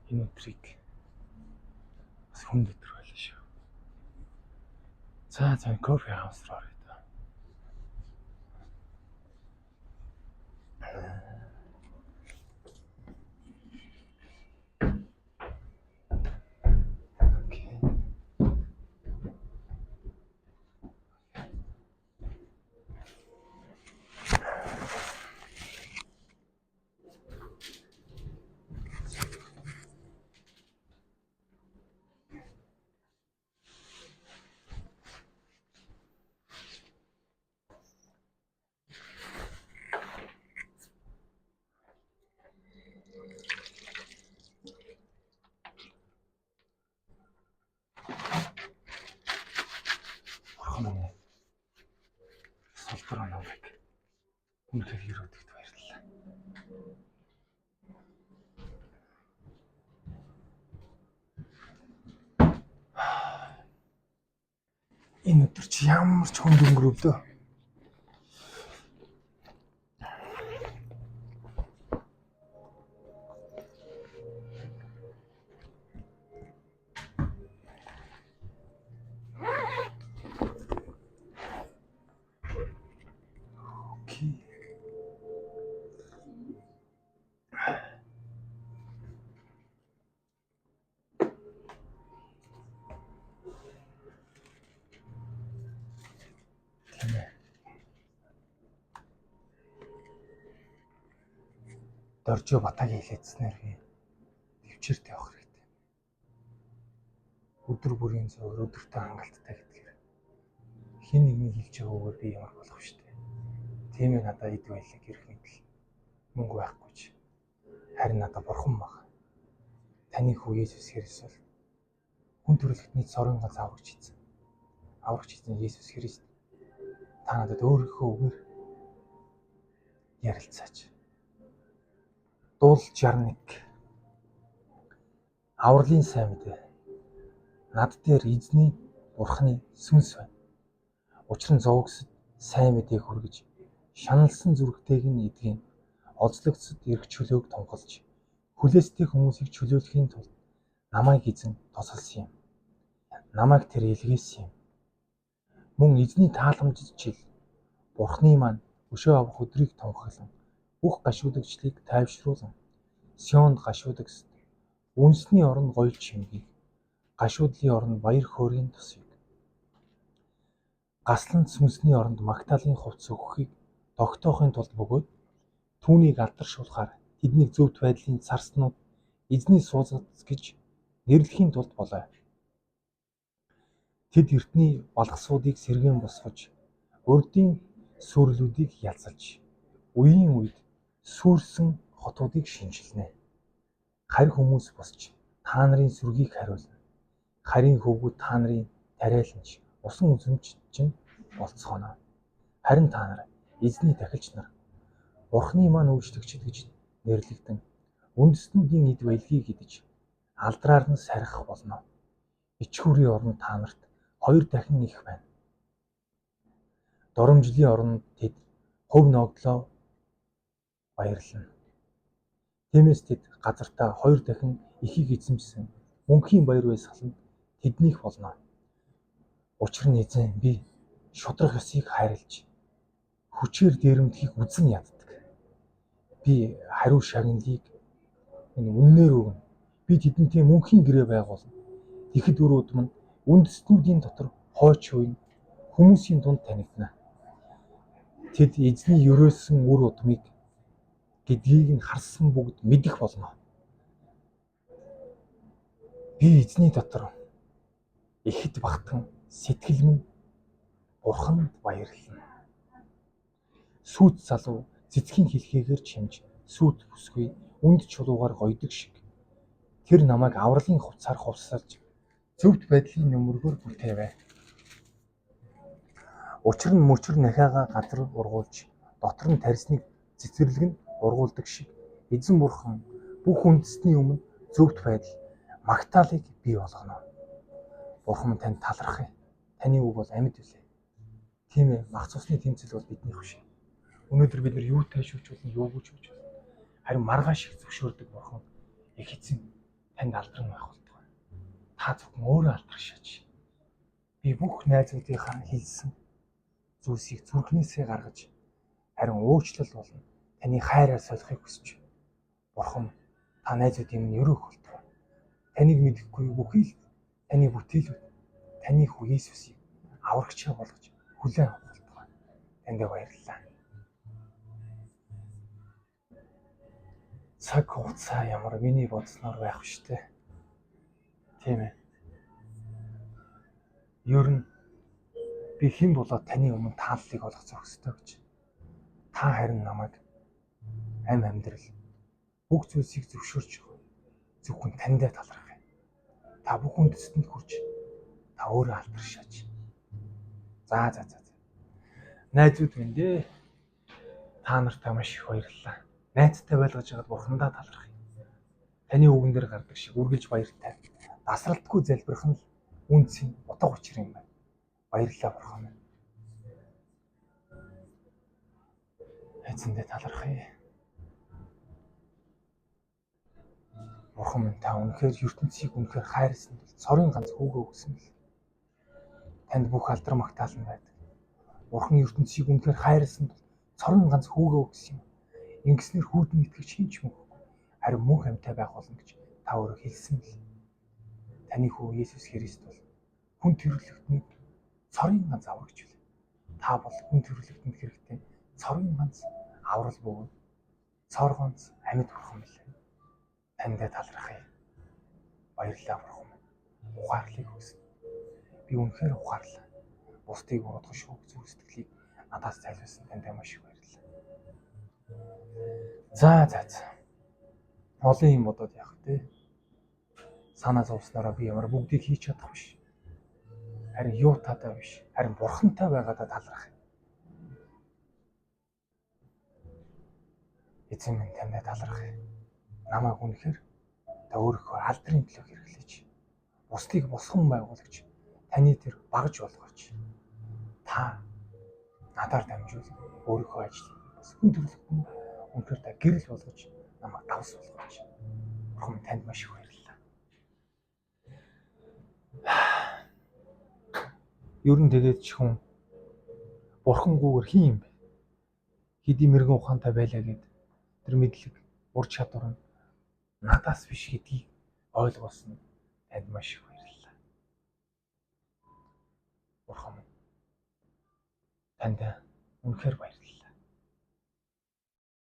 Энэ өдрийг бас хүнд өдөр байлаа шүү. За за coffee house руу оръё доо. Okay. Бурхан минь сулдар намайг үнэхээр ерөөдөгт баярлалаа. Энэ өдөр чи ямар ч хүнд өнгөрөвлөө. Okay. Тийм ээ. Доржо Батагийн хэлээдснээр би төвчээртэй явах хэрэгтэй. Өдөр бүрийн зөөр өдөртөө хангалттай гэдгээр хэн нэгний хэлж байгаагаар би ямар болох вэ штэ. Тийм ээ, надад эд баялаг эрх мэдэл мөнгө байхгүй ч харин надад бурхан баг. Таны хүү Есүс Христ бол хүн төрөлхтний цорын ганц аврагч эзэн. Аврагч эзэн Есүс Христ та надад өөрийнхөө үгээр ярилцаач. Дуул 61. Авралын сайн мэдээ. Над дээр эзний бурхны сүнс байна. Учир нь зовгсод сайн мэдээг хүргэж, шаналсан зүрхтэйг нь эдгэн, олзлогдсод эрх чөлөөг тунхалж, хүлээстэй хүмүүсийг чөлөөлөхийн тулд намайг эзэн тусалсан юм. Намайг тэр илгээсэн юм. Мөн эзний тааламжид жил бурхны маань өшөө авах өдрийг тунхаглан, бүх гашуудагчлыг тайвшруулан, Сионд гашуудагсад үнсний оронд гоёл чимгийг, гашуудлын оронд баяр хөөрийн тосыг, гаслан сүнсний оронд магтаалын хувцас өгөхийг тогтоохын тулд бөгөөд түүнийг алдаршуулахаар тэднийг зөвхт байдлын царснууд эзний сууцад гэж нэрлэхийн тулд болоо. Тэд эртний балгасуудыг сэргээн босгож, урдын сүрлүүдийг ялзалж, үеийн үед сүрсэн хотуудыг шинэчилнэ. Харь хүмүүс босч та нарын сүргийг хариулна. Харийн хөвгүүд та нарын тариаланч, усан үзэмж чинь болцгооно. Харин та нар эзний тахилч нар, Бурхны маань үйлчлэгчид гэж нэрлэгдэн, үндэстнүүдийн эд баялагийг идэж, алдраар нь сархих болно. Ичхүүрийн оронд та нарт 2 дахин их байна. Доромжлын оронд тэд хувь ногдлоо баярлана. Тиймээс тэд газартаа 2 дахин ихийг эзэмшсэн мөнхийн баяр баясгал нь тэднийх болно. Учир нь эзэн би шударга ёсыг хайрлаж, хүчээр дээрэмдэхийг үзэн яддаг. Би хариу шагналыг энэ үннээр өгнө. Би тэдэнтэй мөнхийн гэрээ байгуулна. Тэгэхэд үр удам нь үндэстнүүдийн дотор хойч үе хүмүүсийн дунд танигдана. Тэд эзний ерөөсөн үр удмыг гэдгийг нь харсан бүгд мэдэх болно. Би эзний дотор ихэд багтан сэтгэл минь бурханд баярлана. Сүйт залуу цэцгийн хэлхээгээр чимж сүйт бүсгүй үнд чулуугаар гойдог шиг тэр намайг авралын хувцаар хувцаслаж зөвхт байдлын нөмөргөөр бүтээвэ. Учир нь мөчөр нахиагаа газар ургуулж дотор нь тарьсныг цэцэрлэг нь ургуулдаг шиг эзэн бурхан бүх үндэстний өмнө зөвхт байдал магтаалыг бий болгоно. Бурхан танд талархъя. Таны үг бол амьд билээ. Тийм ээ, мах цусны тэмцэл бол биднийх биш. Өнөөдөр бид нар юутай шүүж болно, юугүй шүүж болно. Харин маргааш их зөвшөөрдөг бурхан их эзэн Танд алдран байх болтугай. Та зөвхөн өөрөө алдрах шаач. Би бүх найзуудынхаа хэлсэн зүйлсийг зүрхнээсээ гаргаж харин уучлал болно. Таны хайраар солихыг хүсэж байна. Бурхан та найзуудын минь өрөөх болтугай. Таныг мэдэхгүй бүхий л таны бүтээлүүд таны хүү Иесусыг аврагчаа болгож хүлээн авах болтугай. Танд баярлалаа. Цаг хугацаа ямар миний бодсноор байх штэ. Тийм ээ. Ер нь би хэн болоод таны өмнө тааллыг олох зохистой гэж. Та харин намайг амь амьдрал бүх зүйлсийг зөвшөөрч зөвхөн таньдаа талархах юм. Та бүх үндэстэнд хүрч та өөрөө алдаршаач. За за за. Найзууд минь дээ. Та нартай маш их баярлалаа. Найзтай байлгаж байгаад бурхандаа талархъя. Таны үгэн дээр гардаг шиг үргэлж баяртай. Дасралтгүй залбирах нь л үнцийн утга учир юм байна. Баярлалаа бурхан минь. Эзэндээ талархъя. Бурхан минь та үнэхээр ертөнцийг үнэхээр хайрласан тул цорын ганц хүүгээ өгсөн бэл. Танд бүх алдар магтаал нь байдаг. Бурхан ертөнцийг үнэхээр хайрласан тул цорын ганц хүүгээ өгсөн юм. Ингэснээр хүүдэн итгэгч хэн ч мөнхгүй. Харин мөнх амьтай байх болно гэж та өөрөө хэлсэн бэл. Таны хүү Есүс Христ бол хүн төрөлхтөнд цорын ганц аврагч билээ. Та бол хүн төрөлхтөнд хэрэгтэй цорын ганц аврал бөгөөд цор ганц амьд бурхан билээ. Таньдаа талархъя. Баярлалаа бурхан минь. Ухаарлыг өгсөн. Би үнэхээр ухаарлаа. Бусдыг буруутгах шүүх зүрх сэтгэлийг надаас зайлуулсан таньдаа маш их баярлалаа. За за за. Олон юм бодоод явах тий. Санаа зовснороо би ямар бүгдийг хийж чадах биш. Харин юу таатай биш. Харин бурхантай байгаадаа талархах. Эзэн минь таньдаа талархъя. Намайг үнэхээр та өөрийнхөө алдрын төлөө хэрэглээч. Бусдыг босгон байгуулагч таны тэр багж болгооч. Та надаар дамжуул өөрийнхөө ажлыг бас хүн төрөлхтөн үнэхээр та гэрэл болгож намайг давс болгооч. Бурхан танд маш их баярлалаа. Ер нь тэгээд ч хүн бурхангүйгээр хин юм бэ? Хэдий мэрэгэн ухаантай байлаа гэд тэр мэдлэг ур чадвар нь надаас биш гэдгийг ойлгосон танд маш их баярлалаа. Бурхан минь танд үнэхээр баярлалаа.